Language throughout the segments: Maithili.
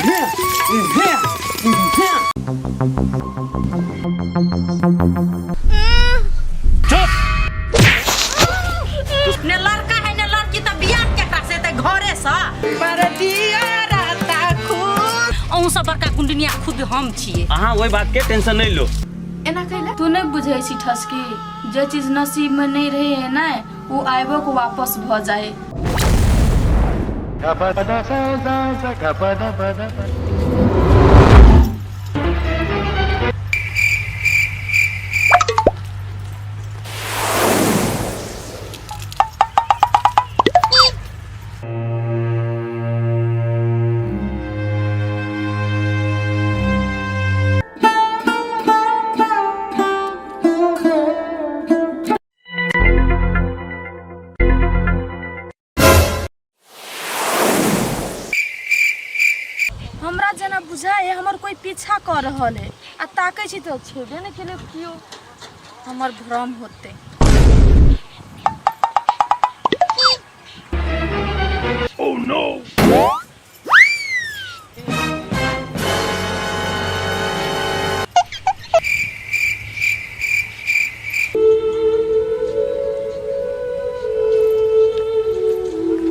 चुप। ने लड़का है ने लड़की, त बियाह केकरा से हेतै? घरे से अहूँ सब बड़का कुंडनिया खुद हम छियै। अहाँ ओहि बात के टेंशन नहीं लो। एना कैला तू नहीं बुझै छी ठसकी, जे चीज नसीब में नहीं रहे है ना वो आबो के वापस भ जाए। हमरा जेना बुझाइ है हमर कोई पीछा कर रहल है, आ ताकै छी तऽ छेबे नहि केलै केओ। हमर भ्रम होते।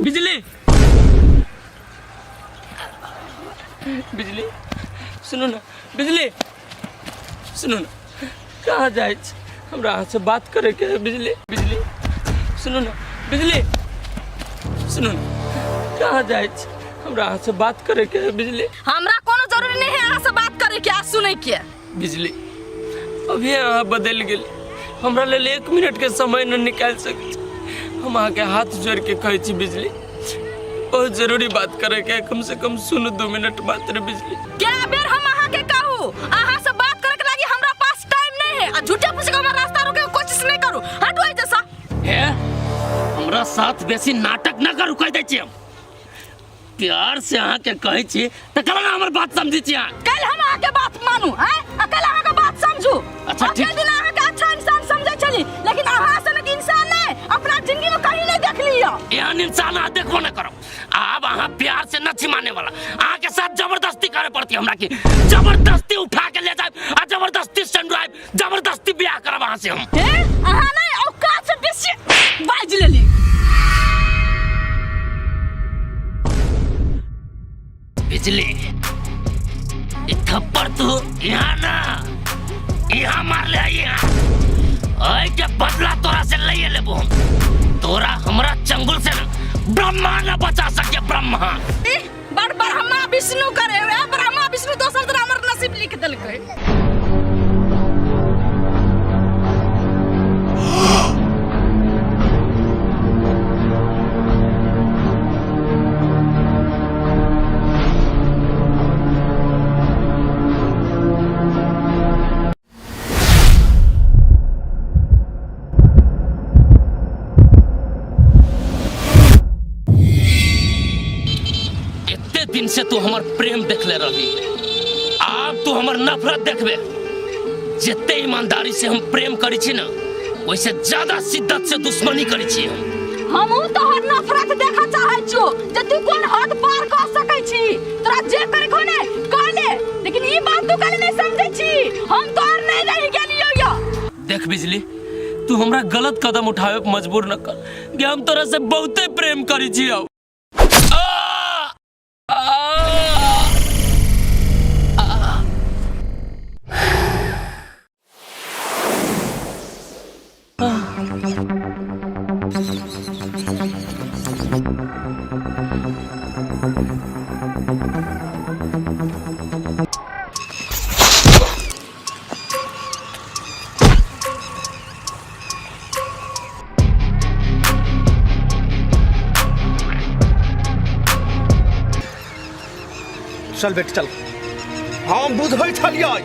बिजली, बिजली, सुनू ना। बिजली, सुनू ना, कहाँ जाइ छी? हमरा अहाँ से बात करे के है। बिजली, बिजली, सुनू ना। बिजली, सुनू ना, कहाँ जाइ छी? हमरा अहाँ से बात करे के है। बिजली, हमरा कोनो जरूरी नहीं है अहाँ से बात करे के आ सुनै के। बिजली, अभी अहाँ बदलि गेली। हमरा लेल 1 मिनट के समय न निकालि सकै छी। हम अहाँके हाथ जोड़ के कहै छी बिजली, बहुत जरूरी बात करे के है, कम से कम सुनू 2 मिनट मात्र। बिजली, क्या बेर हम अहाँ के कहू, अहाँ से बात करे के लागी हमरा पास टाइम नहीं है, आ झूठे फूसे के हमर रास्ता रोके के कोशिश नहीं करू। हटू एहि जैसा। हे, हमरा साथ बेसी नाटक न करू, कहि दै छी। हम प्यार से अहाँके कहै छी तऽ कल हमर बात समझै छी अहाँ। कल हम अहाँ के बात मानू हैं आ कल अहाँ के बात समझू? अच्छा, ठीक। अकेले दिन अहाँ के अच्छा इंसान समझै छली, लेकिन अहाँ सन के इंसान नहीं अपना जिंदगी में कहीं नहीं देख लिया। एहन इंसान अहाँ देखबो न करब। आब अहाँ प्यार से न छी माने वाला, अहाँ के साथ जबरदस्ती करे पड़ती हमरा की। जबरदस्ती उठा के ले जाए आ जबरदस्ती संडुआब, जबरदस्ती ब्याह करब अहाँ से हम। हे, अहाँ नहीं औकात से बेसी बाजि लेली। बिजली, ई थप्पड़ तू यहाँ ना यहाँ मार ले, यहाँ ओए के बदला तोरा से लइए लेबो हम। तोरा हमरा चंगुल से ना ब्रह्मा ना बचा सके, ब्रह्मा। इह, बड़ ब्रह्मा विष्णु करे वे, ब्रह्मा विष्णु दोसर तरह हमर नसीब लिख देलकै। एते दिन से तू हमर प्रेम देखले रहली, आब तू हमर नफरत देखबे। जितने ईमानदारी से हम प्रेम करी छी ना, वैसे ज्यादा शिद्दत से दुश्मनी करी छी हम। हमहूँ तोहर नफरत देखऽ चाहै छियो जे तू कोन हद पार कऽ सकै छी। तोरा जे करे को ने कह ले, लेकिन ई बात तू कल नहीं समझै छी, हम तोहर नहीं रहि गेलियो यो। देख बिजली, तू हमरा गलत कदम उठावे पर मजबूर न कर कि हम तोरा से बहुते प्रेम करी छी। आ! आ! चल बेटी चल। हम बुझै छलियै,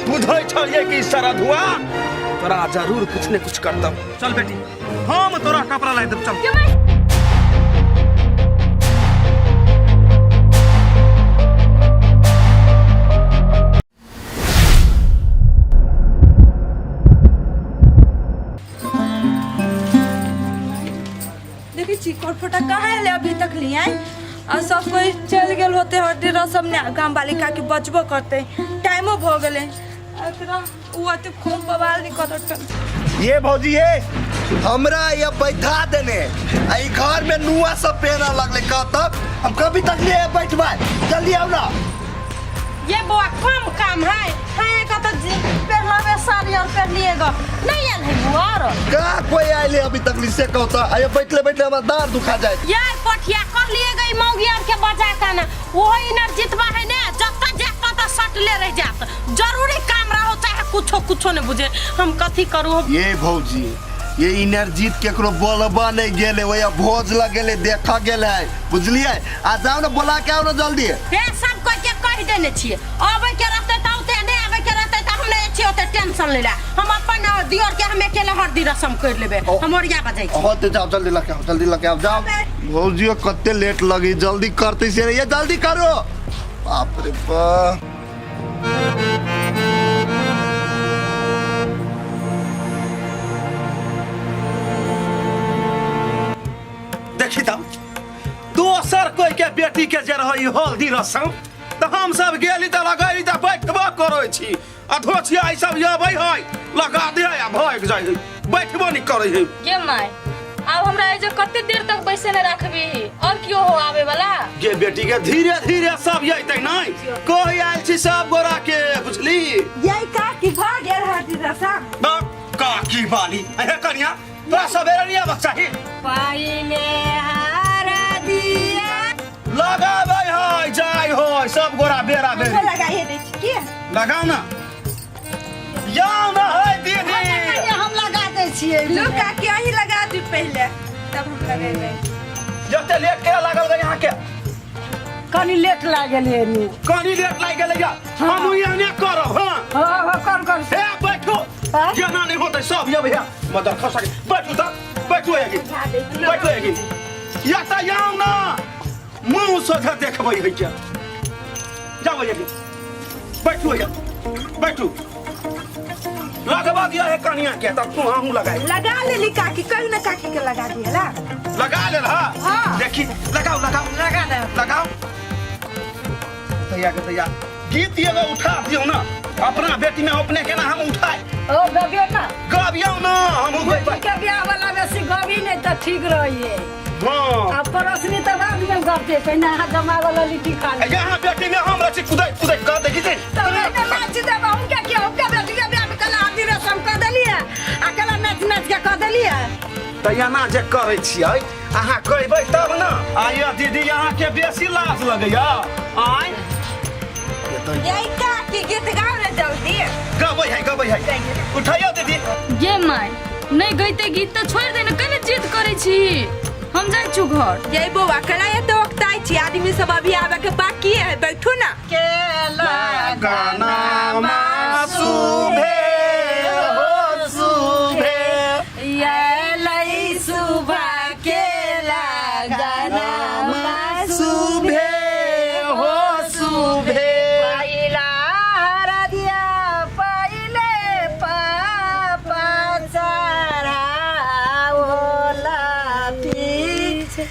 बुझै छलियै कि शरधुआ तोरा जरूर कुछ ने कुछ करतौ। चल बेटी, हम तोरा कपड़ा ला देब, चल। देखै छी करफोटा कहाँ एलै अभी तक नहीं आइ। आ सब कोई चलि गेल होते हरदी रसम ने गाम वाली काकी बचबो करते टाइमो भऽ गेलै। एकरा उ अते खूब बवाल नहीं करत। ये भौजी ये हमरा ये बैठा देने आ ई घर में नुआ सब पहना लगले कहतब हम कभी तक नहीं बैठबा, जल्दी आओ ना। ये बौआ कम काम है है का तो पहलावे साड़ी और पहलिएगा नहीं आयल है बुआ और का कोई आइले अभी तक नहीं से कहता आ ये बैठले बैठले हमरा दांत दुखा जाए। यार पठिया कर लिए गई मौगी और के बजा का ना वो इनर जितवा है ना जब तक जाता तक सटले रह जात, जरूरी काम रहो चाहे कुछो कुछो ने बुझे हम कथी करू। ये भौजी ये इनरजीत केकरो बोलबा नहीं गेले वही भोज लगेले देखा गेले है बुझलिए, आ जाओ ना बोला के आओ ना जल्दी। हे सब कोई के कह देने छिए आवे के रहते त औते नहीं आवे के रहते त हम नहीं छिए ओते टेंशन ले ला, हम अपन दियोर के हम अकेले हरदी रसम कर लेबे हम ओरिया बजाई छी। हो तो जाओ जल्दी लके आओ, जल्दी लके आओ जाओ। भौजी कते लेट लगी जल्दी करते से ये जल्दी करो। बाप रे बाप। देखी तब दोसर कोई के बेटी के जे रही हल्दी रसम तो हम सब गेली तो लगैली तो बैठबो करै छी आ धोछिया ई सब अबै है लगा दे आ भागि जाइ है बैठबो नहीं करै है। गे my आब हमरा एजे कते देर तक बैसे ने राखबी और कियो हो आवे वाला? गे बेटी के धीरे धीरे सब अइतै नहीं कहि आयल छी सब गोरा के बुझली। यही काकी भऽ गेल हल्दी रसम। बाप काकी बाली अहे कनिया तोरा सबेरे नहीं आबक चाही। पहिले हरदिया लगाबै है जाय है सब गोरा बेरा बेरी लगाइए दै छी की लगाओ ना जाओ ना है दीदी हम लगा दै छियै। लो काकी अहीं लगा दी पहिले तब हम लगेबै। जते लेट के लागल गई यहाँ के कनी लेट लागल है नी कनी लेट लागि गेलै या हम एहने करब। हां हां हां कर कर हे बैठो जेना नहीं होतै सब यब हे मदर खसा के बैठू त बैठू एगी बैठू एगी या त जाओ ना मुंह सोझा देखबै है क्या जाओ एगी बैठू एगी बैठू लगवा दिया है कनिया के तब तू हमहू लगाई लगा लेली काकी कहियो ना काकी के लगा दिया लगा ले हां देखी लगाओ लगाओ लगा दे लगाओ तैयार के तैयार गीत एगो उठा दियो ना अपना बेटी में अपने के ना हम उठाए ओ गबियो ना गबियो ना हम बेटी के ब्याह वाला बेसी गबी नहीं त ठीक रहिए। हां अब पड़ोसनी त बाद में गबते पहिने अहाँ जमा वाला लिट्टी खा ले। यहाँ बेटी में हम रची कुदै कुदै कर देखी छै त ओहिमे नाच देब हम के कि हम के बेटी के ब्याह में कल आदि रसम कर देलिए आ कल नाच नाच के कर देलिए। त एना जे करै छियै अहाँ कहबै तब ना। आइयो दीदी अहाँ के बेसी लाज लगैया आय यही काकी गीत गाओ ना जल्दी। गबै है गबै है उठाइयो दीदी। गे my नहीं गईते गीत त छोड़ दे ना कने जिद करै छी हम जाइ छु घर। यही बौआ कला एते वक्त आइ छी आदमी सब अभी आवे के बाकी है बैठू ना। के गाना सुभे हो सुभे ये लई सुबह के लगाना सुभे हो सुभे पहिला हरदिया पहिले पापा चढ़ाओला पीछे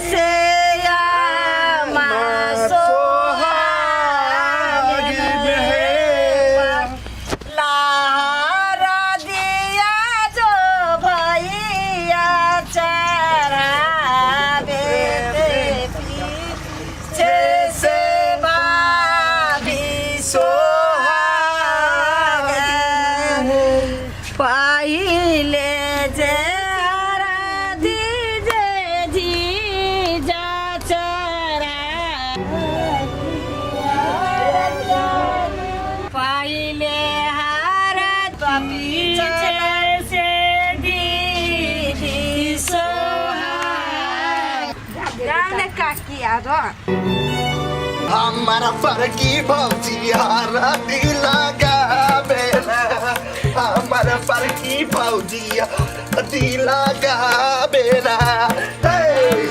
से आमा सोहागिन हे। लहरदिया जो भैया चढ़ावे पीछे से भाभी सोहागिन पहिले जे हरदी जे जीजा चढ़ा पहिले हरद पीछे से दीदी सोहाग। गाओ ना काकी आरो। हमारा फरकी भौजी हरदी लगाबे हमारा फरकी भौजी हरदी लगाबे ना।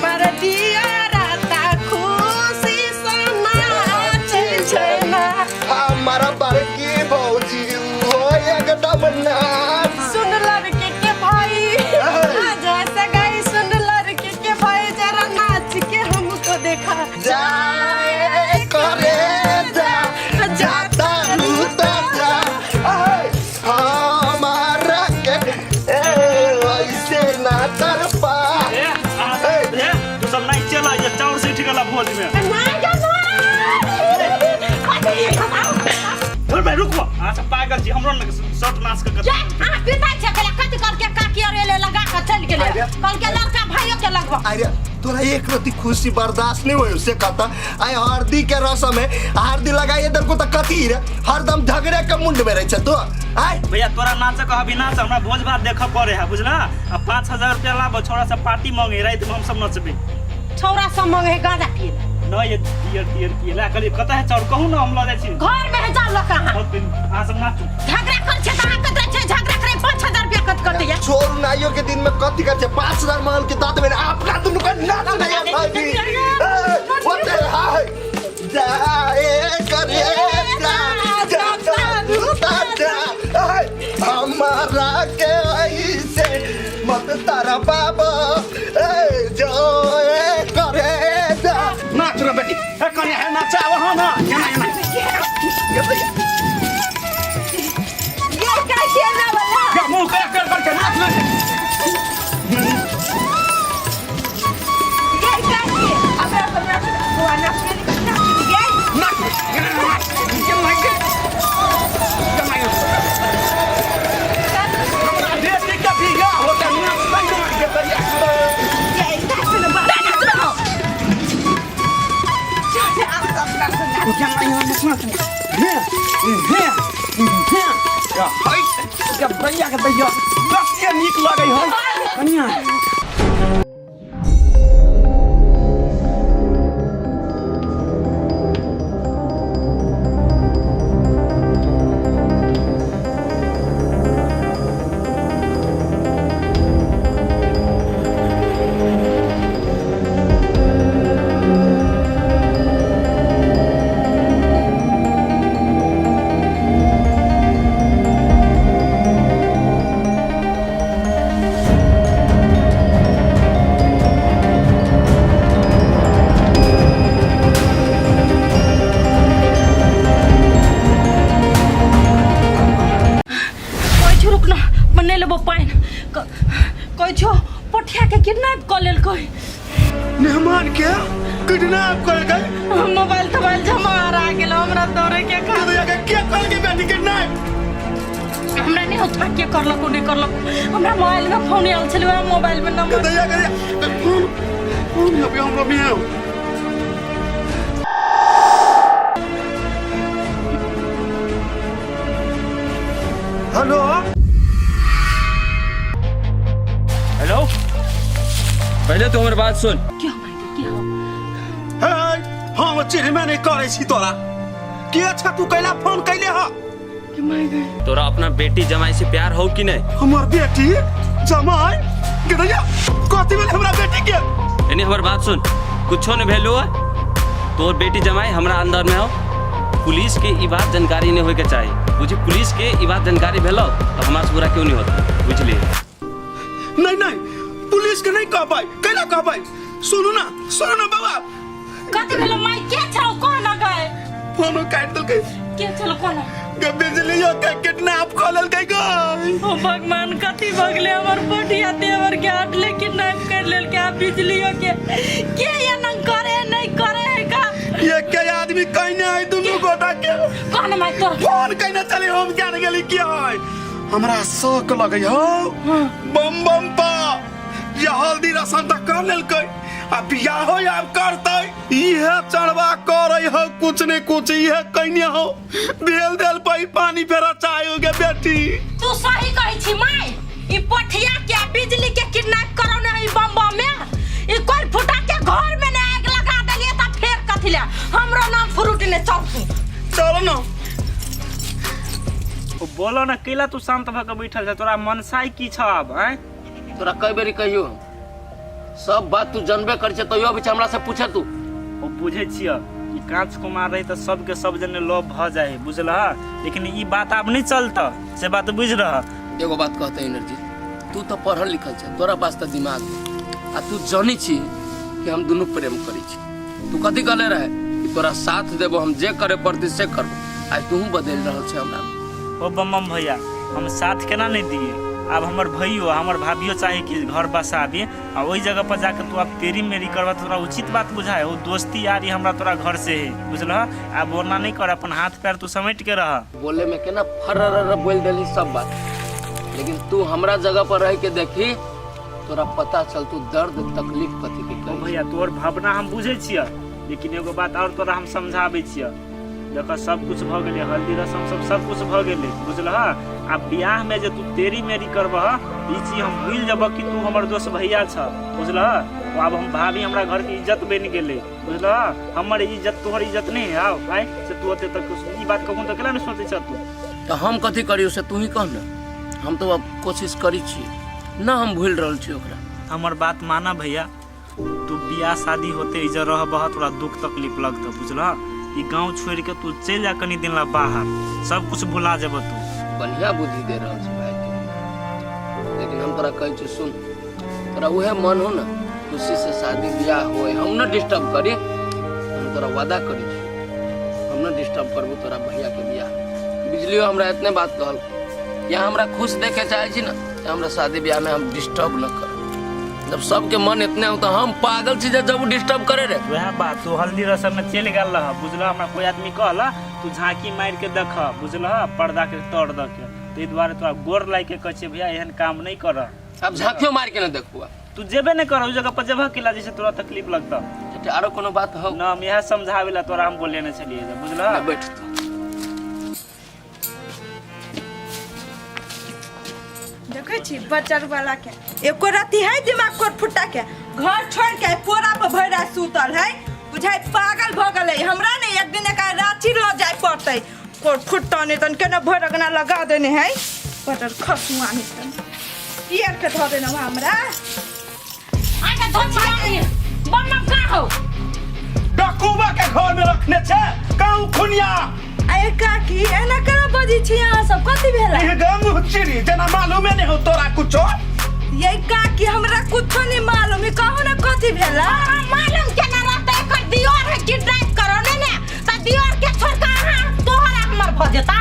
पर दिया रहता खुशी से नाचै छै ना हमारा बड़की भौजी हो एकदम नाच। सुन लड़की के भाई जैसे गई सुन लड़की के भाई जरा नाच के हमको देखा। पागल छी हमरो ने शर्ट नाच के जा अहाँ पिताई छै कहला कथी करके काकी और एले लगा के चलि गेलै अरे। कहलके लड़का भाइयो के लगबा अरे तोरा एक रति खुशी बर्दाश्त नहीं होयो से कहता आइ हरदी के रसम है हरदी लगाइए देलको त कथी रे हरदम झगड़े के मुंड में रहै छै तो आइ भैया तोरा नाच के अभी नाच हमरा भोज भात देखऽ पड़े है बुझला आ 5000 रुपया लाब छोरा सब पार्टी मांगे राति में हम सब नचबे छौरा सब मांगे है गांजा पिए ला। न ये बियर तियर पिए ला कहलिए कतऽ है चाउर कहू ना हम लऽ जाइ छी घर में है जाओ लऽ के अहाँ बहुत दिन अहाँ सब नाचू झगड़ा कर छै तऽ अहाँ कतऽ छै झगड़ा करे 5000 रुपया कत कत या छोड़ नाइयो के दिन में कथी कर छै 5000 मांगल के दांत में अपना दुनू के नाच नहीं है भाभी ओते हाय जा ए करे जा जा जा जा जा हमारा के ऐसे मत तारा बाबा ए जो ए करे जा नाच रे बेटी ए कन्या है नाच आव हां ना एना एना ये का केना वाला या मुंह के कर कर के नाच नाच ये का के अब सब नाच बुआ नाच के नाच ये नाच एना नाच केना के केना हमरा बेटी के बियाह होता नाच नाच के तैयार ये नाच न बा नाच न अब सब नाच नाच हे हे हे हाय के भैया के दैया कते नीक लगै है कनिया कहै छौ रुक ना बने लेबो पानि कहै छौ पोठिया के किडनैप कऽ लेलकै मेहमान के किडनैप कर गए मोबाइल तोबाइल जमा आ गेल हमरा दौड़े के के दैया के के कर के बेटी किडनैप हमरा नहीं होता के करलक नहीं करलक हमरा मोबाइल में फोन आयल छलै वएह मोबाइल में के नंबर दैया के फोन फोन अभी हमरा में आओ हेलो हेलो पहले तो हमर बात सुन क्यों माय क्यों हे हम चिन्हबे नहीं करै छी तोरा के अच्छा तू कैला फोन कैले ह तोरा अपना बेटी जमाई से प्यार हो कि नहीं हमर बेटी जमाई गदैया कथी भेल हमरा बेटी के यानी हमर बात सुन कुछो नहीं भेलो है तोर बेटी जमाई हमरा अंदर में हो पुलिस के ई बात जानकारी नहीं होए के चाहिए बुझी पुलिस के ई बात जानकारी भेलो तो हमार से बुरा क्यों नहीं होता बुझलिए नहीं नहीं पुलिस के नहीं कहबै कैला कहबै सुनू ना सुनू ना बाबा कथी भेलो माय के छौ कोन गए फोनो काटि देलकै के छलो कोन गे बिजलियो के किडनैप कऽ लेलकै गै ओ भगवान कथी भऽ गेलै हमर पोठिया देवर के हाथ ले किडनैप कर लेलकै आ बिजलियो के के एना करे नहीं करे है का ये के आदमी कहने है दुनू गोटा के कोन माय तोर फोन कहने चले हम जान गेली के है हमरा शौक लगै हौ बम बम पा ये हल्दी रसम तऽ कर लेलकै आ बियाहो आब करतै इहे चढ़वा करै हौ कुछ ने कुछ इहे कहने हौ भेल देल पै पानी फेरा चाहे गे बेटी तू सही कहै छी माय ई पोठिया के आ बिजली के किडनैप करौने है बम बम में ई कोई फुटा के घर में ने आग लगा देलिए त फेर कथी ले हमरो नाम फ्रूट ने चल तू चल न ओ बोलो ना कैला तू शांत भऽ के बैठल छ तोरा मनसाय की छ आब आँय तोरा कई बेरी कहियो हम सब बात तू जानबे कर छे तैयो अभी हमरा से पूछे तू ओ बुझै छियै कि कांच कुमार रही तऽ सबके सब जने लोभ भऽ जाइ बुझलह लेकिन ई बात आब नहि चलतऽ से बात बुझि रह एगो बात कहते एनर्जी तू तो पढ़ल लिखल छे तोरा पास तो दिमाग है। आ तू जानी छी कि हम दुनू प्रेम करी छी तू कथी कहले रहे कि तोरा साथ देबो हम जे करे पड़तै से करबो आज तू बदलि रहल छे हमरा ओ बम बम भैया हम साथ केना नहि दिए आब हमर भैयो आ हमर भाभियो चाहे कि घर बसाबी आ ओहि जगह पर जाके तू आब तेरी मेरी करबा तोरा उचित बात बुझाए ओ दोस्ती यारी हमरा तोरा घर से है बुझलह आब ओना नहीं कर अपन हाथ पैर तू समेट के रह बोले में केना फर्र बोल देली सब बात लेकिन तू हमरा जगह पर रह के देखी तोरा पता चल तू दर्द तकलीफ कथी के ओ कहै भैया तोहर भावना हम बुझै छियै लेकिन एगो बात और तोरा हम समझाबै छियै देख सब कुछ भऽ गेलै हल्दी रसम सब सब कुछ भऽ गेलै बुझलह आ बियाह में जे तू तेरी मेरी करबह ई चीज हम भूलि जेबह कि तू हमर दोस्त भैया छ बुझलह ओ आब हम भाभी हमरा घर के इज्जत बनि गेलै बुझलह हमर इज्जत तोहर इज्जत नहि है आउ आइ से तू ओते तक ई बात कखनो तऽ केना नहि सोचै छ तू तऽ हम कथी करियौ से तू ही कह ने हम तो अब कोशिश करी छी ना हम भूलि रहल छी ओकरा हमर बात माना भैया तू बियाह शादी होते इजर रहबह तोरा दुख तकलीफ लगतौ बुझलह ई गाँव छोड़ के तू चलि जा कनी दिन ला बाहर सब कुछ भुला जेबह तू बढ़िया बुद्धि दे रहल छी भाई तू लेकिन हम तोरा कहै छी सुन तोरा उहे मन हो ना खुशी से शादी बियाह होए हम न डिस्टर्ब करी हम तोरा वादा करी छी हम न डिस्टर्ब करबो तोरा भैया के बियाह बिजलियो हमरा इतने बात कहल या हमरा खुश देखे चाहे छी ना तो हमरा शादी बियाह में हम डिस्टर्ब न कर जब सबके मन इतने हो तो हम पागल छी जे जब डिस्टर्ब करे रे वएह बात तू हल्दी रसम में चलि गेल रह बुझलह हमरा कोई आदमी कहला तू झांकी मारि के देख बुझलह पर्दा के तर दऽ के ताहि दुआरे तोरा गोर लागि के कहै छियै भैया एहन काम नहि कर अब झांकियो मार के न देखू तू जेबे नहि कर ओहि जगह पर जेबह केला जैसे तोरा तकलीफ लगतह अच्छा आरो कोनो बात हो ना हम इएह समझावे ला तोरा हम बोले ने छलियै जे बुझलह बैठ तू देखै छी बच्चर वाला के एको रत्ती है दिमाग कोर फुट्टा के घर छोड़ के पोरा पर भरि राति सुतल है बुझाइ पागल भऽ गेलै हमरा ने एक दिन एकरा रांची लऽ जाय पड़तै कोर फुट्टा नहि तन केना भरि अगना लगा देने है बटर खसुआ नहि तन की आर के धऽ देने हमरा आगे धोछिया बम बम का हो डकूबा के घर में रखने छे कहूं खुनिया अरे काकी एना केना बजै छी अहाँ सब कथी भेलै ई गम चिड़ी जेना मालूमे नहीं हो तोरा कुछो ये काकी हमरा कुछो नहीं मालूम ई कहू ना कथी भेलै तोरा मालूम केना रहतै एकर दियोर है किडनैप करो ने ने त दियोर के छोड़ के अहाँ तोहर आ हमर भऽ जेता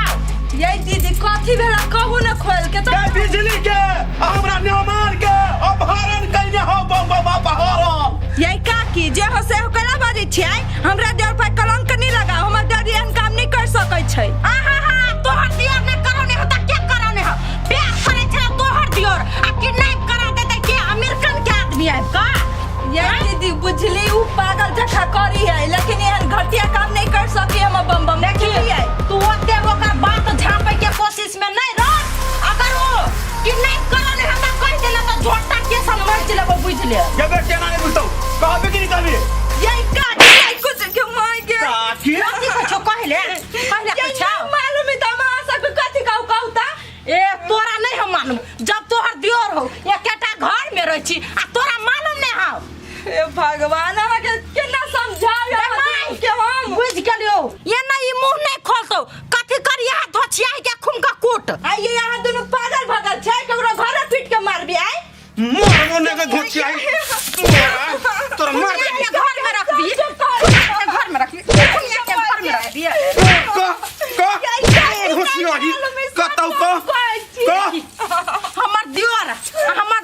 ये दीदी कथी भेला कहू ना खोल के तो के बिजली के आ हमरा न्योमान के अपहरण कइने हो बम बम अपहरण ये काकी जे हो से हो केना बाजै छियै हमरा देवर पर कलंक नहीं लगाओ हमर देवर एहन काम नहीं कर सकै छै आहा हा तोहर दियोर ने करो ने हो त के करो ने हो प्यार करे छे तोहर दियोर आ किडनैप करा देतै के अमेरिकन के आदमी आबि का ये दीदी बुझली उ पागल जखा करी है लेकिन एहन घटिया काम नहीं कर सकी हम बम बम देखिए तू ओते ओकर बात झापे के कोशिश में नहीं रह अगर वो किडनैप करो ने हमरा कह देला त झोटा के समझ लेबो बुझ ले जबे केना नहीं बुझतौ कहबे कि नहीं कहबे ये काकी ये कुछ के माय के काकी कथी कुछो कहले कहले ये कुछो नहीं मालूम है त हम अहाँ सबके कथी कहू कहू ता ए तोरा नहीं हम मालूम जब तोहर दियोर हो एकेटा घर में रह छी आ तोरा मालूम नहीं हो हे भगवान अहाँ के केना समझावे माय के हम बुझ गेलियो ये ना ई मुंह नहीं खोलतो कथी कर यहाँ धोछिया के खून का कूट आ ये यहाँ दुनू पागल भगल छै केकरो घरे पीट के मारबी आइ मोर मोने के घोची आई तोरा तोरा मार खुनिया के घर में रख दी खुनिया के घर में रख दी खुनिया के घर में रख दी कह कह घोची आई कतौ कह कह हमर दियोर हमर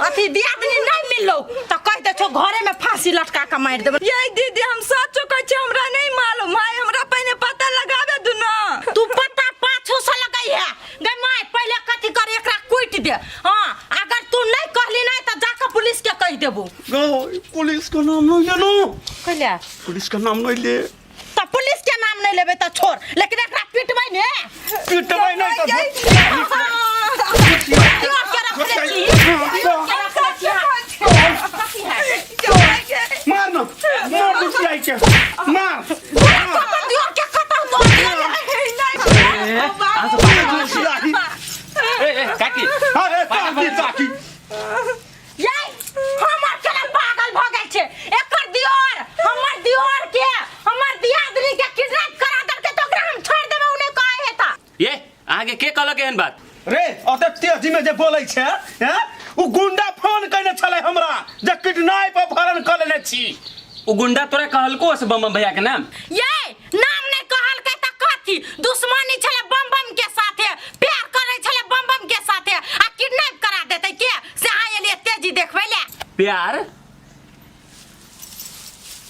अथी दियादनी नहीं मिललो तो कह दे छो घरे में फांसी लटका के मार देबे ये दीदी हम सच कहै छी हमरा नहीं मालूम है हमरा पहिने पता लगाबे दू ना तू पता पाछू से लगई है गे माय पहले कथी कर एकरा कूट दे हां अगर तू नहीं कहली नहीं तो जाके पुलिस के कह देबो गो पुलिस का नाम नहीं ले लो कहले पुलिस का नाम नहीं ले तो पुलिस के नाम नहीं लेबे तो छोड़ लेकिन एकरा पिटबै ने पिटबै नहीं तो दियोर के रखले छी दियोर के रखले छी कथी है मार ना मार घुसी आई के मार अपन दियोर के खतम तोड़ दियो घुसी आई ए ए काकी अरे काकी काकी ये हमर केना पागल भ गेल छै एकर दियोर हमर दियोर के हमर दियादनी के किडनैप करा देलकै तऽ ओकरा हम छोड़ देबै उ नहि कहै हेता ये अहाँके के कहलक एहन बात रे ओते तेजी में जे बोलै छै हैं उ गुंडा फोन कयने छलै हमरा जे किडनैप अपहरण कऽ लेने छी ओ गुंडा तोरा कहलको से बम बम भैया के नाम ये नाम नहि कहलकै तऽ कथी दुश्मनी छलै बम बम के साथे प्यार करै छलै बम बम के साथे आ किडनैप प्यार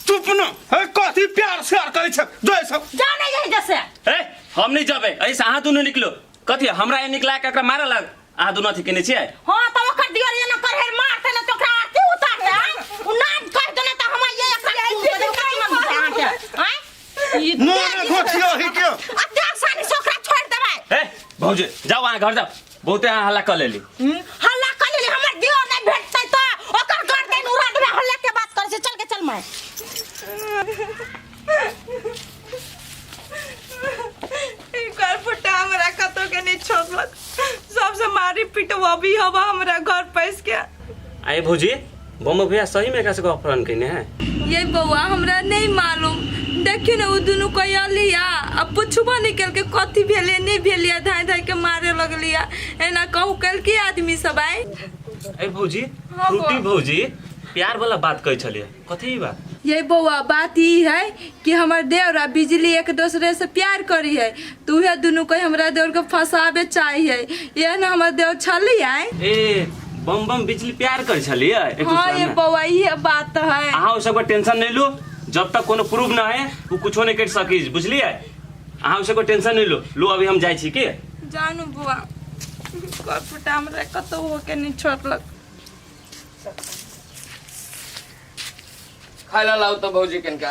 चुप न हे कथी प्यार से करै छ जय सब जा नहीं यही जैसे ए हम नहीं जबे ऐसे अहाँ दुनू निकलो कथी हमरा ये निकला के एकरा मारे लग अहाँ दुनू अथी केने छियै हाँ तो ओकर दियर ये न कर हेर मारते न तो ओकरा आरती उतारते आय उ नाम कह देने त हम ये एकरा खून दे देब कथी मन बुझाय अहाँके आय ई मोने घोटियो ही के अब देख सानी से ओकरा छोड़ देबै ए भौजी जाओ अहाँ घर जाओ बहुते अहाँ हल्ला कऽ लेली हल्ला कर लेली हमर दियर नहीं भेटतै त ओकर गर्दन उड़ा देबै हल्ला के बात करै छै चल के चल माय घर फुटा हमरा कतौ के नहीं छोड़लक सबसे मारी पीट अभी हवा हमरा घर पैस के आए भौजी बम भैया सही में एकरा से अपहरण केने है ये बउआ हमरा नहीं मालूम देखियो ने उ दुनू कहलिया आ पुछबो नहीं केलकै कथी भेलै नहीं भेलिया धाय धाय के मारे लगलिया एना कहू केलकै आदमी सब आइ ए भौजी हाँ, फ्रूटी बौआ। भौजी प्यार वाला बात कहै छलियै कथी ई बात ये बउआ बात ई है कि हमर देवर आ बिजली एक दूसरे से प्यार करी है तो उहे दुनू कोई हमरा देवर के फंसाबे चाहिए ये ना हमर देवर छली आइ ए बम बम बिजली प्यार करै छलियै एक हाँ दूसरा ये में बउआ ये बात है अहाँ ओइ सबके टेंशन नहीं लू जब तक कोनो प्रूफ ना है वो कुछो नहीं कर सकी बुझलियै अहाँ ओइ सबके टेंशन नहीं लू लू अभी हम जाइ छी की जानू बुआ फुटा हमरा कतौ होके नहीं छोड़लक खाय ला लाउ तऽ भौजी कनिका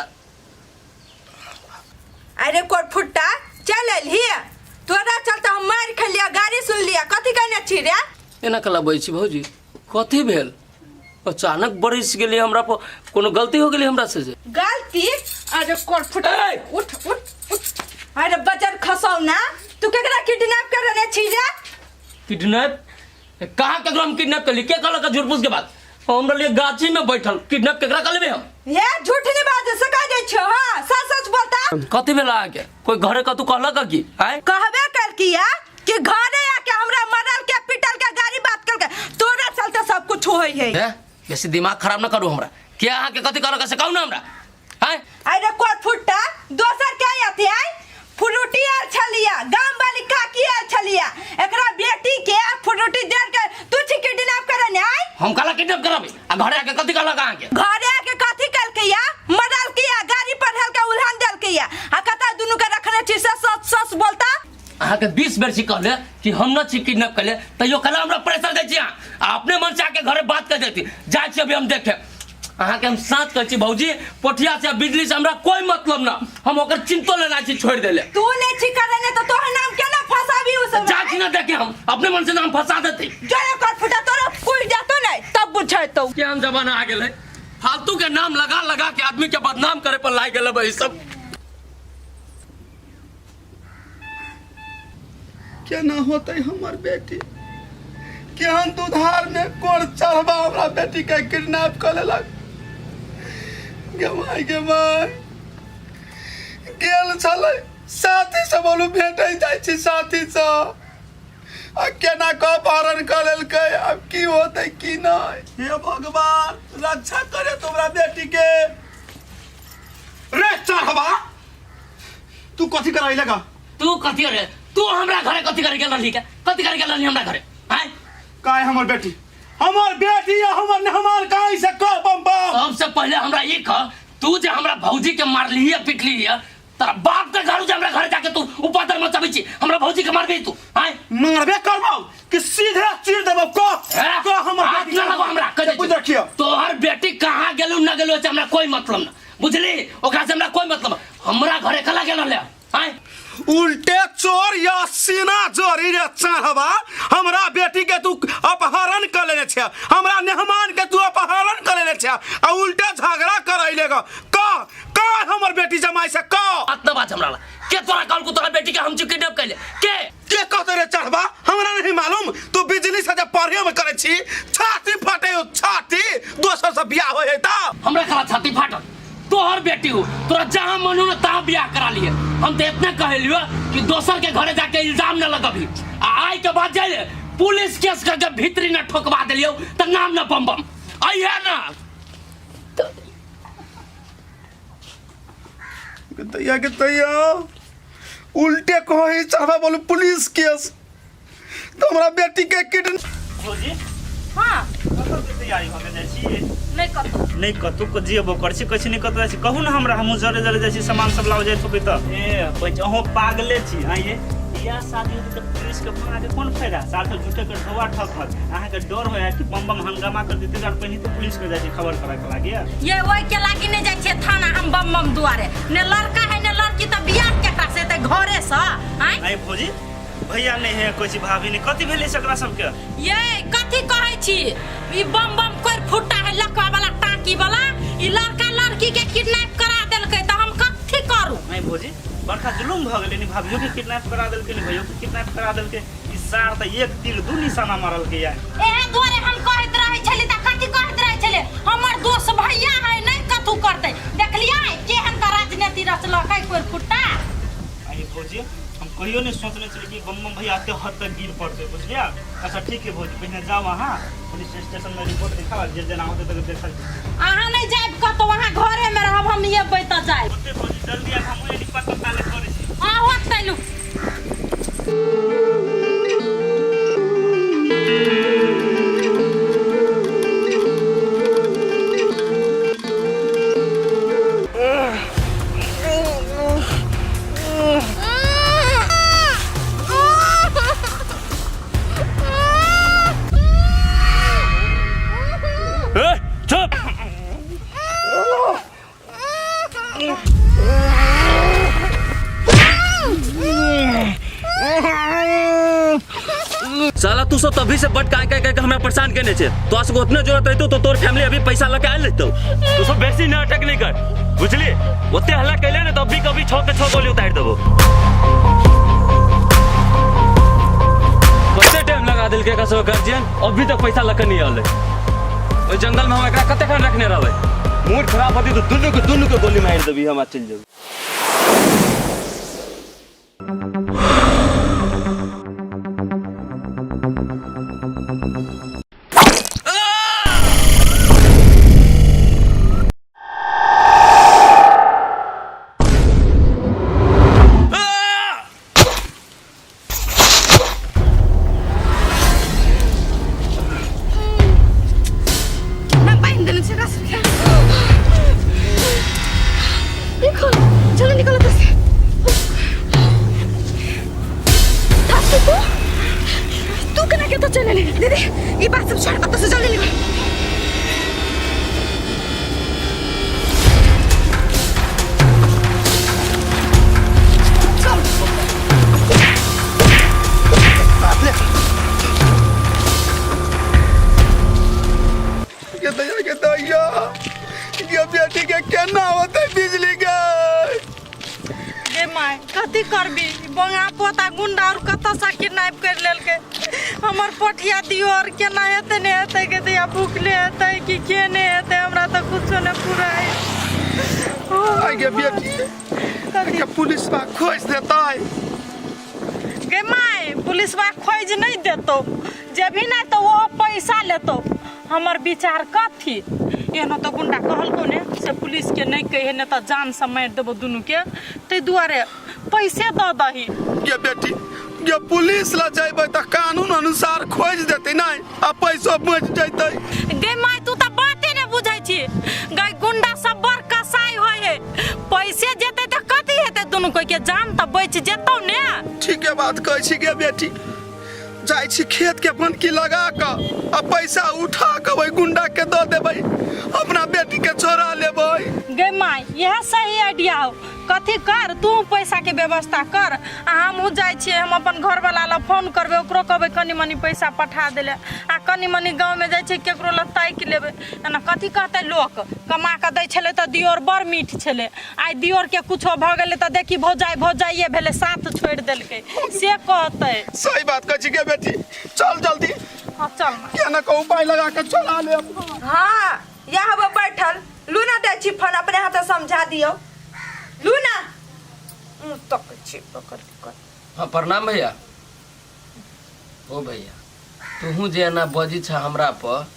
अरे कोर फुट्टा चल अयलही तोरा चलते हम मारि खेलिया गाड़ी सुन लिया कथी कहने छी रे एना कला बजै छी भौजी कथी भेल अचानक बरसि गेलै हमरा पर कोनो गलती हो गेलै हमरा से जे गलती अरे कोर फुट्टा उठ उठ उठ अरे बजर खसौ ना तू केकरा किडनैप कर रहने छी रे किडनैप कहाँ केकरो हम किडनैप कर ली के कहलक झूठ फूस के बात हम रहलियै गाछी में बैठल किडनैप केकरा कर लेबै हम हे झूठ नहीं बाजे से कह जाइ छो हां सच सच बोलता कथी भेल अहाँके कोई घरे कतू कहलक की आय कहबे कल किया कि घरे आके हमरा मरल के पिटल के गाड़ी बात कर के तोरा चलते सब कुछ होई है हे बेसी दिमाग खराब न करू हमरा के अहाँके कथी कहलक से कहू ना हमरा आय अरे कोर फुट्टा दोसर के आती आय फ्रूटी आयल छलिया गाम वाली काकी आयल छलिया एकरा बेटी के फ्रूटी दे के तू छी किडनैप करे ने आय हम कहला किडनैप करबै आ घरे आके कथी कहलक अहाँके घरे आके कथी कलके या मरल के या गाड़ी पर हल्का उल्हान देल के या आ कता दुनू के रखने छी से सच सच बोलता अहाँके 20 बेर छी कहले कि हम न छी किडनैप कले तैयो कहला हमरा प्रेशर दै छी अहाँ आ अपने मन से आके घरे बात कर देती जाइ छी अभी हम देखे अहाँके हम साँच कहै छी भौजी पोठिया से बिजली से हमरा कोई मतलब ना हम ओकर चिंतो लेना छी छोड़ देले तू नहीं छी करे ने तो तोहर नाम केना फंसाबी उ सब जाइ छी ना देखे हम अपने मन से नाम फंसा देती जरे कर फुटा तोरा कुछ जातो नहीं तब बुझेतो केहन जमाना आ गेलै फालतू के नाम लगा लगा के आदमी के बदनाम करे पर लाग गेलै भाई सब केना होतै हमर बेटी केहन दुधार में कोर चढ़बा हमरा बेटी के किडनैप कऽ लेलक गे माय गे माय गेल छलै साथी से बोलू भेटै जाइ छी साथी से आ केना कऽ अपहरण कऽ लेलकै आब की होतै की नहि हे भगवान रक्षा करे तोरा बेटी के रे चढ़बा तू कथी कराई लगा तू कथी करे तू हमरा घरे कथी करे गेल रहली के कथी करे गेल रहली हमरा घरे आय काय हमर बेटी हमर बेटी या हमर मेहमान काहे से कह बम बम सबसे पहले हमरा ई कह तू जे हमरा भौजी के मारली है पिटली है तारा बाप के घर जे हमरा घरे जाके तू उपद्र मचाबै छी हमरा भौजी के मारबी तू आय मारबे करबौ कि सीधे चीर देबौ कह कह हमर हाथ बेटी ना लगो हमरा कह बुझ रखियो तोहर बेटी कहाँ गेलू ना गेलू से हमरा कोई मतलब ना बुझली ओकरा से हमरा कोई मतलब हमरा घरे कला गेल रहले आय उल्टे चोर या सीना जोरी रे चाहबा हमरा बेटी के तू अपहरण कर लेने छे हमरा मेहमान के तू अपहरण कर लेने छे आ उल्टे झगड़ा करैले ग कह कह हमर बेटी जमाई से कह बात ना बात हमरा ला के तोरा कहल को तोरा बेटी के हम छी किडनैप कैले के के कहते रे चढ़बा हमरा नहीं मालूम तू बिजली से जब पढ़े में करे छी छाती फटे हो छाती दोसर से बियाह होय है त हमरा खरा छाती फाटल तोहर बेटी हो तोरा जहाँ मन हो ना तहाँ बियाह करा लिए हम तो इतना कहलियो कि दोसर के घरे जाके इल्जाम न लगबी आ आइ के बाद जाइले पुलिस केस करके भीतरी न ठोकवा देलियो त नाम न बम बम अइहे ना तैया के तैया उल्टे कही चढ़बा बोलू पुलिस केस तो हमरा बेटी के किडनैप भौजी हाँ कतऽ से तैयारी भऽ के जाइ छी? नहि कतौ। नहि कतौ को जेबो करै छी, कहै छी नहि कतौ जाइ छी। कहू ने हमरा, हमहूँ जरे जरे जाइ छी, सामान सब लाओ जाइत होबै तऽ। ए पैच, अहूँ पागले छी। आँ ये बियाह शादी होतै तऽ पुलिस के फोन आके कोन फायदा? साल तऽ झूठे के ढोआ ठकत। अहाँके डर होय कि बम बम हंगामा कर देते और पहिने तऽ पुलिस के जाइ छी खबर करे के लागे। ये ओहि के लागी नहि जाइ छियै थाना हम बम बम दुआरे। ने लड़का है ने लड़की, तऽ बियाह केकरा से हेतै? घरे से आँय? आँय भौजी, भैया नहि है, कहै छी भाभी नहि, कथी भेलै से एकरा सबके? ये कथी कहै छी? ई बम बम कोइ फुट्टा है लकवा वाला टाकी वाला, ई लड़का लड़की के किडनैप करा देलकै, तऽ हम कथी करू? नहीं भौजी, बड़का जुलुम भऽ गेलै नि, भाभियो के किडनैप करा देलकै नि, भैयो के किडनैप करा देलकै। ई सार तऽ एक तीर दू निशाना मारलकै या। एहे दुआरे हम कहैत रहै छली तऽ कथी कहैत रहै छलै, हमर दोस्त भैया है नहि कथू करतै। देखलियै केहन का राजनीति रचलकै कोइ फुट्टा। अरे भौजी, हम कहियो नहीं सोचने छलियै कि बम बम भैया एते हद तक गिर पड़तै, बुझलियै? अच्छा ठीक है भौजी, पहिने जाउ अहाँ पुलिस स्टेशन में रिपोर्ट लिखाउ, जे जेना होतै तकर देखल जेतै। अहाँ नहि जायब कतौ, अहाँ घरे में रहब, हम एबै तऽ जायब। ओते भौजी जल्दी आब, हमहूँ एनी पत्ता ताले करै छी। हँ होतै लू। ए, चुप। साला तू सब तभी से बट काय काय काय हमरा परेशान केने छे। तोरा सबके उतना जरूरत रहितो तो तोर फैमिली अभी पैसा लके आयल रहितो। तू सब बेसी नाटक नहीं कर, बुझली? ओते हल्ला कैले ने तो अभी कभी 6 के 6 गोली उतार देबो। कते टाइम लगा देलकै एकरा सब गार्जियन, अभी तक पैसा लके नहीं आले। ओहि जंगल में हम एकरा कते खन रखने रहबै? मूड खराब होती तो दुनू के गोली मारि देबी, हम चलि जेबै। ना बांध देने छै रस्सी के। निकल, जल्दी निकल एतऽ से। थापू तू तू केना के एतऽ चलि एलही? दीदी ई बात सब छोड़, एतऽ से जल्दी निकल। के दैया, के दैया, ये बेटी के केना होतै बिजली के? गे my, कथी करबी? बंगा पोता गुंडा और कतऽ से किडनैप कर लेलकै हमर पोठिया दियो। और केना हेतै नहि हेतै के दैया, भूखले हेतै कि के नहि हेतै, हमरा तऽ कुछो नहि पुराइ। आइ गे बेटी, के पुलिस बा खोज देतै? गे my, पुलिसवा खोज नहीं देतो, जेबही नहीं तो वो पैसा लेतो। हमर विचार कथी, एहनो तो गुंडा कहलको ने से पुलिस के नहीं कहे ने तो जान से मारि देबो दुनू के, ताहि दुआरे पैसे दऽ दही। गे बेटी, गे पुलिस ला जेबै तऽ कानून अनुसार खोज देतै नहि, आ पैसो बचि जेतै। गे my, तू तऽ बाते ने बुझै छी गै, गुंडा सब बड़ कसाई होइ है। पैसे जेतै तऽ कथी हेतै, दुनू कोई के जान तऽ बचि जेतौ ने। ठीके बात कहै छी गे बेटी, जाइ छी खेत के बनकी लगा कऽ आ पैसा उठा कऽ ओहि गुंडा के दऽ देबै, अपना बेटी के छोड़ा लेबै। गे my, इएह सही आइडिया हो। कथी कर, तू पैसा के व्यवस्था कर आ हमहूँ जाइ छियै, हम अपन घरवाला लग फोन करबै, ओकरो कहबै कनि मनि पैसा पठा देले, आ कनि मनि गाँवमे जाइ छियै केकरो लग ताकि लेबै। एना कथी कहतै लोक, कमा कऽ दै छलै तऽ दियोर बड़ मीठ छलै, आइ दियोरके कुछो भऽ गेलै तऽ देखी भौजाइ भौजाइए भेलै, साथ छोड़ि देलकै, से कहतै। सही बात कहै छी गे बेटी, चल जल्दी। हाँ चल ना। किया ना कहूँ पाइ लगा के चला लेब। हाँ यहाँ हबो बैठल, लू ना दै छी फोन, अपने हाथ समझा दियौ। लू ना तक छी पकड़ के। हाँ प्रणाम भैया। ओ भैया, तुहू जे एना बजी छ हमरा पर,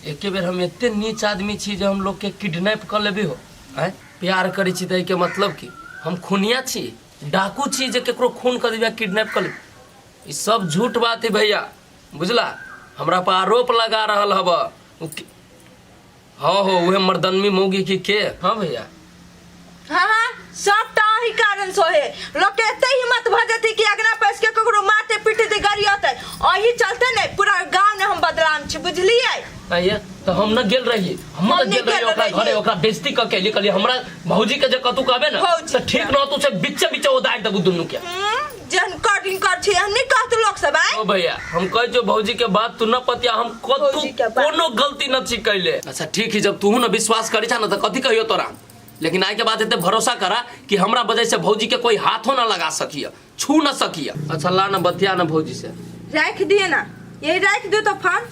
एके बेर हम एते नीच आदमी छी जे हम लोग के किडनैप कर लेबी हो? आँय प्यार करै छी तऽ एहिके मतलब की हम खूनिया छी, डाकू छी जे केकरो खून कर देबी आ किडनैप कर लेबी? ई सब झूठ बात है भैया, बुझला? हमरा पर आरोप लगा रहल हब। हाँ हो उहे मर्दनमी मौगी की के। हाँ भैया। हाँ हाँ, सब टा अही कारण सो है। लोग के एते हिम्मत भ जती कि अगना पैस के ककरो मारते पीटे दे गरियते। अही चलते ने पूरा गांव ने हम बदनाम छी, बुझलियै? आइए तो हम न गेल रहिए, हम हम त गेल नहि रहिए गेल ओकरा रहियै। घरे, ओकरा बेइज्जती क के कहलिए हमरा भौजी के जे कतू कहबे ना भौजी त ठीक न तू से बिच्चे बिच्चे उदार देबू दुनू के। जहन कर कर छी हम नहीं कहत लोग सब आय। ओ भैया हम कहै छियौ भौजी के बात तू न पतिया, हम कतू भौजी के बात। कोनो गलती न छी कैले। अच्छा ठीक है, जब तू न विश्वास करी छा न त कथी कहियो तोरा, लेकिन आइ के बाद एते भरोसा करा कि हमरा वजह से भौजी के कोई हाथो न लगा सकिय, छू न सकिय। अच्छा ला न बतिया न भौजी से। राख दिए ना, यही राख दियो तो फोन।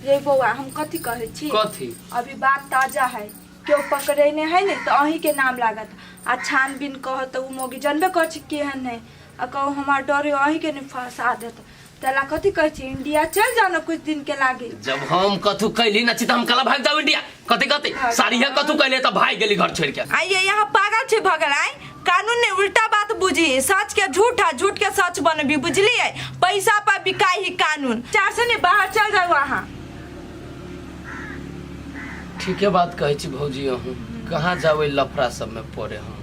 ये बौआ हम कथी कहै छी? कथी? अभी बात ताजा है, केओ पकड़ेने है ने तो अहीं के नाम लागत, आ छानबीन कहत त उ मोगी जनबे कर छी केहन है, आ कहू हमार डरे अहीं के ने फंसा देत, तला कथी कहै छी इंडिया चल जाओ ना कुछ दिन के लागी। जब हम कथू कैली ना छी त हम कला भाग जाओ इंडिया, कथी कथी सारिया कथू कैले त भाग गेली घर छोड़ के। आइए यहाँ पागल छे भगल आय, कानून ने उल्टा बात बुझी, सच के झूठ आ झूठ के सच बनबी, बुझलिए? पैसा पर बिकाई ही कानून। चार से ने बाहर चल जाओ वहाँ। ठीके बात कहै छी भौजी, अहूँ कहाँ जाओ लफड़ा सब में पड़े। हम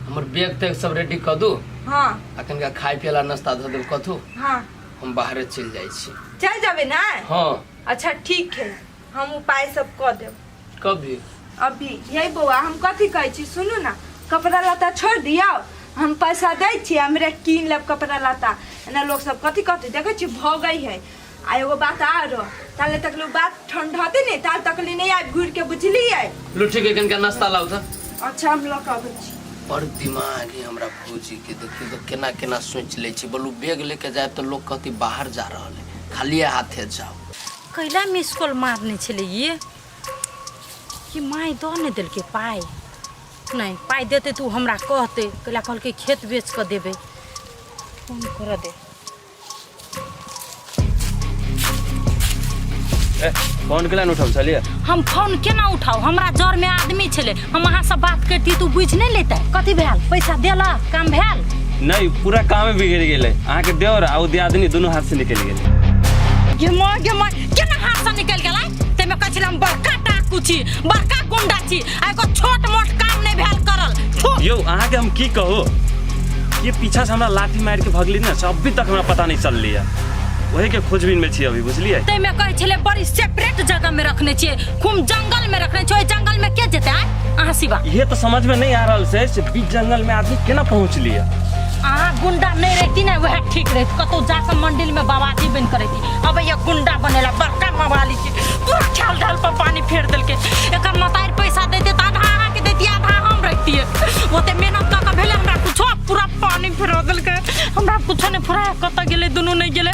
हमर बैग तैग सब रेडी कऽ दू। हाँ। आ कनिका खाय पियला नाश्ता धऽ देब कथू। हाँ। हम बाहरे चलि जाइ छी। चल जाबे ना? हाँ। अच्छा ठीक है, हम उपाय सब कऽ देब। कभी? अभी। यही बौआ हम कथी कहै छी सुनू ना, कपड़ा लत्ता छोड़ दियौ, हम पैसा दै छी हमरे कीन लेब कपड़ा लत्ता। एना लोग सब कथी कहते देखै छी भगै है। आ एगो बात आरो, ताले तक लोग बात ठंडते नहीं ताल तक ली नहीं आबि घुर के, बुझलियै? लुठी के कनिका नाश्ता लाउ त। अच्छा हम लऽ कऽ अबै छी। बड़ दिमाग है हमरा भौजी के, देखियौ तऽ केना केना सोचि लै छै। बोलू बैग लेके जायब तऽ लोग कहती बाहर जा रहल है, खालिए हाथे जाओ। कैला मिस कॉल मारने छलै ये कि माय दऽ नहि देलकै पाइ? नहि पाइ देतै तऽ ओ हमरा कहतै, कैला कहलकै खेत बेच कऽ देबै। फोन करऽ दे। ए, फोन केला नहि उठाबै छलियै? हम फोन केना उठाउ, हमरा जर में आदमी छलै, हम अहाँ से बात करती तू बुझि नहि लेतै। कथी भेल? पैसा देलक? काम भेल? नहीं, पूरा कामे बिगड़ गेलै। अहाँके देवर आ ओ दियादनी दुनू हाथ से निकलि गेलै। गे माय गे माय, केना हाथ से निकलि गेलै? ताहिमे कहै छलै हम बड़का डाकू छी, बड़का गुंडा छी, आ एगो छोट मोट काम नहि भेल करल। थू। यौ अहाँके हम की कहू, के पीछा से हमरा लाठी मारि के भगली ने, से अभी तक हमरा पता नहीं चलली है। वही के खोजबीन में छी अभी, बुझलियै? ताहिमे कहै छलै बड़ी सेपरेट जगह में रखने छियै, खूब जंगल में रखने छियै, ओहि जंगल में के जेतै आँय? अहाँ सिवा। इहे तो समझ में नहीं आ रहल छै से बीच जंगल में आदमी केना पहुंचली है। अहाँ गुंडा नहीं रहती ने वएह ठीक रहत, कतौ जाके मंदिर में बाबाजी बनि के रहती। अब ये गुंडा बनेला बड़का मवाली छै, पूरा ख्याल ढाल पर पानी फेर देलकै। एकर मतारि पैसा देते तऽ आधा अहाँके देती, आधा हम रखतियै। ओते मेहनत कऽ के भेलै हमरा कुछो, पूरा पानी फेर देलकै, हमरा कुछो नहि फुराय। कतऽ गेलै दुनू नहि गेलै।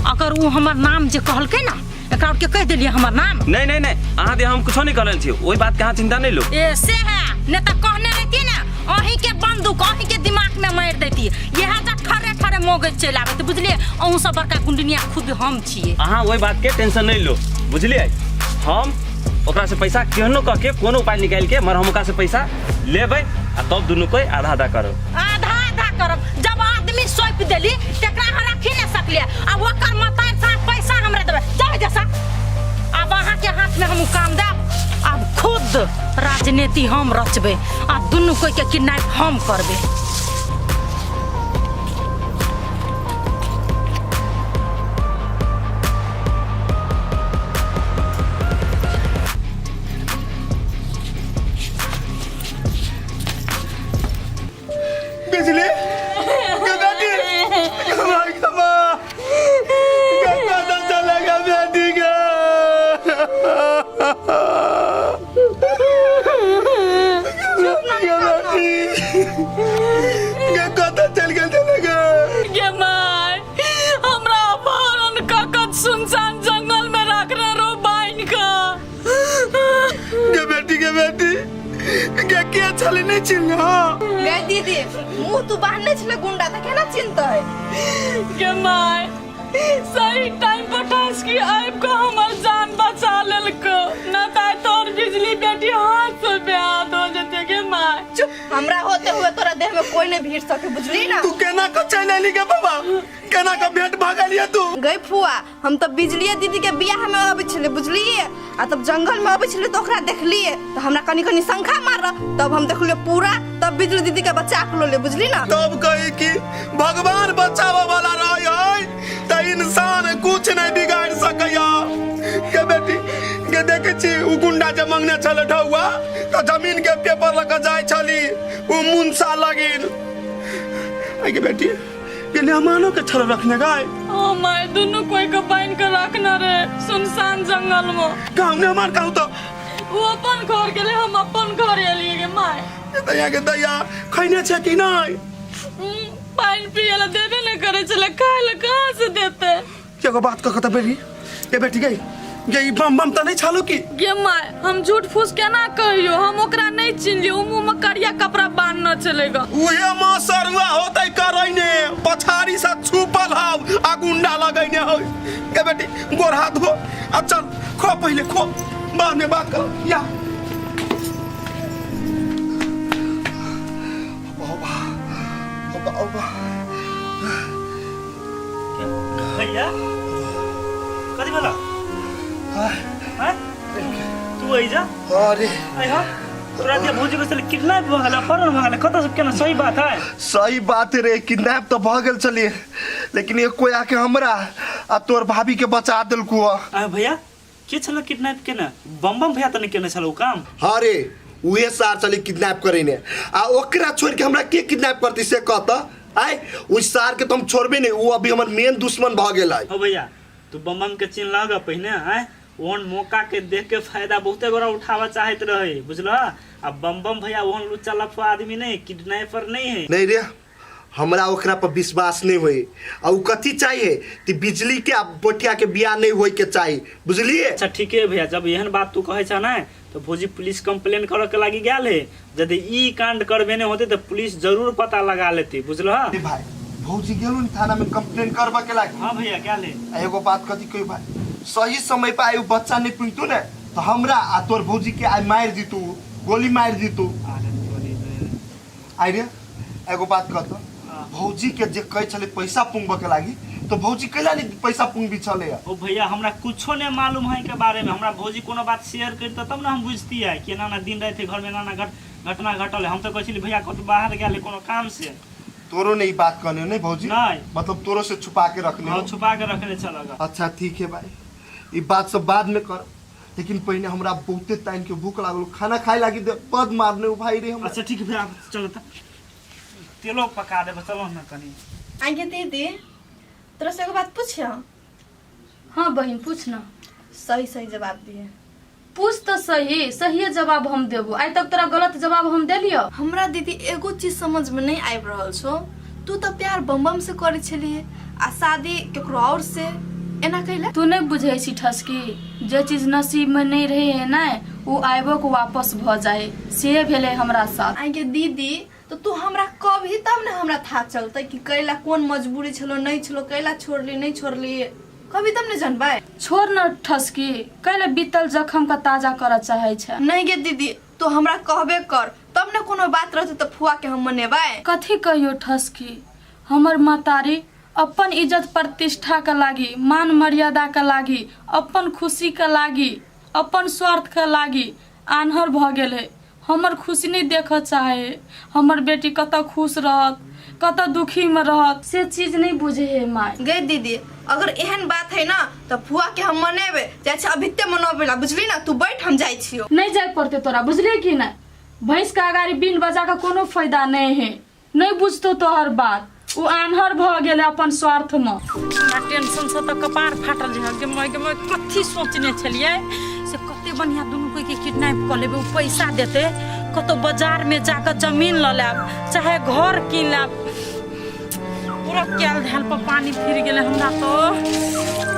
अगर ओ हमर नाम जे कहलकै ना, एकरा आरके कहि देलियै हमर नाम? नहीं नहीं नहीं, अहाँ दे हम कुछो नहीं कहले छी, ओहि बात के अहाँ चिंता नहीं लो। ए से है ने तऽ कहने रहती ने, अहीं के बंदूक अहीं के दिमाग में मारि देती। इएह जा ठरे ठरे मोगैत चलि आबैत, बुझलियै? अहूँ सब बड़का गुंडनिया खुद हम छियै। अहाँ ओहि बात के टेंशन नहीं लो, बुझलियै? हम ओकरा से पैसा केहनो कह के कोनो उपाय निकालि के मगर हम ओकरा से पैसा लेबै आ तब दुनू कोई आधा आधा करब। आधा आधा करब? जब आदमी सौंप देली तकरा अहाँ रखी नहीं सकलियै, आ ओकर मतारि से अहाँ पैसा हमरा देबै। जाउ जैसा आब अहाँके हाथ में हम उ काम देब, आब खुद राजनीति हम रचबै आ दुनू कोई के किडनैप हम करबै। बिजली के बेटी, खमा खमा गंगा तो चलेगा बेटी के। के बेटी के कतऽ चल गेल चलेगा? गे माय, हमरा अपहरण कऽ कऽ सुनसान जंगल में रखने रो बान्हि कऽ। के बेटी के बेटी के के छले नहीं चिन्ह? हाँ गे दीदी, मुंह तू बांधने छले गुंडा त केना चिन्हतै? गे माय, सही टाइम पर ठसकी आबि कऽ हमर जान बचा लेलको, न तऽ आइ तोहर बिजली बेटी हाथ से बेहाथ हो जेतै। गे माय। चुप, हमरा होते हुए तोरा देह में कोई नहीं भीड़ सके, बुझली ना? तू केना के चलि एली गे बाबा, केना के भेंट भऽ गेलियै तू? गई फुआ, हम तो बिजलिए दीदी के बियाह में अबै छलै, बुझलिए? आ तब जंगल में अबै छलै तो ओकरा देखलिए, तो हमरा कनी कनी शंखा मार, तब हम देखलिए पूरा, तब बिजली दीदी के बचा के लोले, बुझली ना? तब कही कि भगवान बचावे वाला रहे है त इंसान कुछ नहीं बिगाड़ सकैया। के बेटी के देखे छी उ गुंडा जे मंगने छल ढौआ त जमीन के पेपर लऽ के जाय छली उ मुंसा लगिन। आई के बेटी के मेहमानो के छल रखने गाय। ओ my, दुनू कोई के बांध के रखना रे सुनसान जंगल में। कहूँ मेहमान कहूँ तो वो अपन घर गेले, हम अपन घर एलिए गे my. दैया के दैया खैने छै कि नहीं? पानि पिए ला देबे नहीं करे छले, खाए ला कहाँ से देते? एगो बात कह त बेटी, ए बेटी गई गई बम बम त नहीं छालू की? गे my, हम झूठ फूस केना कहियो, हम ओकरा नहीं चिन्हलियो, उ मुंह में करिया कपड़ा बांधना चलेगा। उहे माँ सरुआ होतै करैने पछाड़ी से छुपल हौ आ गुंडा लगैने हौ। ए बेटी गोर हाथ धो आ चल खो, पहिले खो, बाद में बात कर। या भैया कथी भेला? हैं? तू ऐजा? अरे आई हा तोरा के भौजी के किडनैप भऽ गेल, अपहरण भऽ गेल, कतऽ सब केना? सही बात है? सही बात रे, किडनैप तो भऽ गेल छलिए, लेकिन एक कोई आके हमरा आ तोर भाभी के बचा देलकू। आ भैया के छल किडनैप केने? बम बम भैया त नहीं केने छल उ काम? हाँ रे, उहे सार चली किडनैप करेने, आ ओकरा छोड़ के हमरा के किडनैप करती से कहता? आय उस सार के तो हम छोड़बे नहीं, वो अभी हमर मेन दुश्मन भ गेल है। हो भैया तू बम बम के चिन्ह लग पहिने, आय ओहन मौका के देख के फायदा बहुते गोरा उठावा चाहत रहे, बुझल? आ बम बम भैया ओहन लुच्चा लफुआ आदमी नहीं, किडनैपर नहीं है। नहीं रे, हमरा ओकरा पर विश्वास नहीं होई। आ उ कथी चाहिए कि बिजली के आ बोटिया के बियाह नहीं होई के चाहिए, बुझलिए? अच्छा ठीक है भैया, जब एहन बात तू कहे छ ना तो भौजी पुलिस कंप्लेन करे के लागी गेल है, यदि ई कांड करबे नहीं होते तो पुलिस जरूर पता लगा लेती, बुझल? ए भाई, भौजी गेलु न थाना में कंप्लेन करबा के लागी। हाँ भैया गेल है। आ एगो बात कथी कही भाई, सही समय पर आइ बच्चा नहीं पुगतू ने तो हमरा आ तोर भौजी के आइ मारि दितू, गोली मारि दितू। आइ रे एगो बात कह तो, भौजी के जे कहै छलै पैसा पुंगबऽ के लागी तो भौजी कैला नहीं पैसा पुंगबी छलै? ओ भैया हमरा कुछो नहीं मालूम है के बारे में, हमरा भौजी कोनो बात शेयर करते तब ना हम बुझती है कि एना ना दिन राति घर में एना ना घटना घटल है। हम तो कहै छली भैया कतौ बाहर गेल है कोनो काम से। तोरो नहीं बात कहने नहीं भौजी? नहीं। मतलब तोरो से छुपा के रखने हाँ, हो? छुपा के रखने छल। अच्छा ठीक है भाई, ई बात सब बाद में कर, लेकिन पहले हमरा बहुते टाइम के भूख लागल, खाना खाए लागी दे बद मारने उ भाई रे हमरा। अच्छा ठीक है भैया, चलो त तेलो पका देब, चलो ना कनी। आगे दीदी तोरा से एगो बात पूछियो? हाँ बहिन पूछ ना। सही सही जवाब दिए। पूछ तो सही, सही जवाब हम देबो, आइ तक तोरा गलत जवाब हम देलियो? हमरा दीदी एगो चीज समझ में नहीं आबि रहल छौ, तू तो प्यार बम बम से करे छलिए आ शादी केकरो और से, एना कैला? तू नहीं बुझै छी ठसकी, जे चीज नसीब में नहीं रहे है ना वो आबो के वापस भ जाए, से भेलै हमरा साथ। आगे दीदी तो तू हमरा कभी तब ने हमरा था चलते कि कैला कोन मजबूरी छलो नहीं छलो, कैला छोड़ली नहीं छोड़ली, कभी तब ने जानबै? छोड़ न ठसकी, कैला बीतल जखम का ताजा करऽ चाहै छै? नहीं गे दीदी तू हमरा कहबे कर तब ने कोनो बात रहते तो फुआ के हम मनेबै। कथी कहियो ठसकी, हमर महतारी अपन इज्जत प्रतिष्ठा के लागी, मान मर्यादा के लागी, अपन खुशी के लागी, अपन स्वार्थ के लागी आन्हर भऽ गेल है। हमर खुशी नहीं देखऽ चाहे है, हमर बेटी कतऽ खुश रहत कतऽ दुखी में रहत से चीज नहीं बुझे है माय। गे दीदी अगर एहन बात है ना तो फुआ के हम मनेबे, जाइ छी अभिते मनबे ला, बुझली ना? तू बैठ हम जाइ छियो। नहीं जाय पड़ते तोरा, बुझली कि नहीं? भैंस के अगाड़ी बीन बजा के कोनो फायदा नहीं है, नहीं बुझतो तोहर बात, उ आन्हर भ गेल अपन स्वार्थ में। हमरा टेंशन से तऽ कपार फाटल छै गे माय, गे माय कथी सोचने छलियै से कते बढ़िया दुनू कोई के किडनैप कऽ लेबै, उ पैसा देतै कतौ बाजार में जाकऽ जमीन लऽ लेब चाहे घर कीन लेब। पूरा कैल धैल पर पानी फिर गेलै हमरा तो।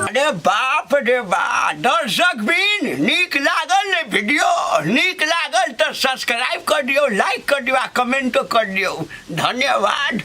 अरे बाप रे बा, दर्शक बिन नीक लागल ने वीडियो? नीक लागल तो सब्सक्राइब कर दियो, लाइक कर दियो आ कमेंटो कर दियो। धन्यवाद।